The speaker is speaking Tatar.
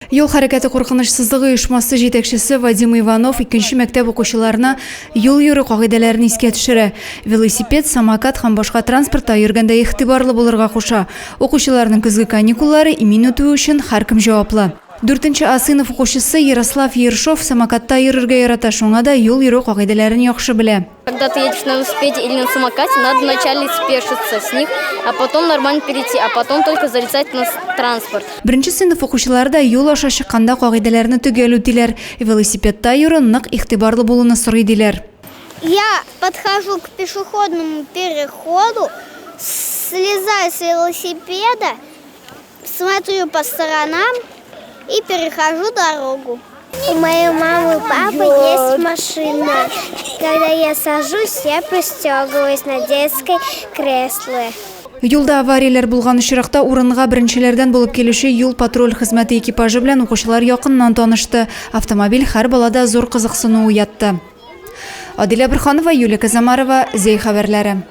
Юл хәрәкәте куркынычсызлыгы оешмасы җитәкчесе Вадим Иванов икенче мәктәп укучыларына юл йөрү кагыйдәләрен искә төшерә. Велосипед, самокат һәм башка транспортта йөргәндә игътибарлы булырга куша. Укучыларның көзге каникуллары имин үтүе өчен һәркем җаваплы. Дүртенче А сыйныф укучысы Ярослав Ершов самокатта йөрергә ярата, шуңа да юл йөрү кагыйдәләрен яхшы белә. Когда ты едешь на велосипеде или на самокате, надо вначале спешиться с них, а потом нормально перейти, а потом только залезать на транспорт. Беренче сыйныф укучылары да юл аша чыкканда кагыйдәләрне төгәл үтиләр. Велосипедта йөрү нык игътибарлы булуны сорый, диләр. Я подхожу к пешеходному переходу, слезаю с велосипеда, Смотрю по сторонам и перехожу дорогу. У моей мамы и папы есть машина. Когда я сажусь, я пристегиваюсь на детское кресло. Юлда аварияләр булган очракта урынга беренчеләрдән булып килүче юл-патруль хезмәте экипажы белән укучылар якыннан танышты. Автомобиль һәр балада зур кызыксыну уятты. Адилә Борһанова, Юлия Казамарова, Зәй хәбәрләре.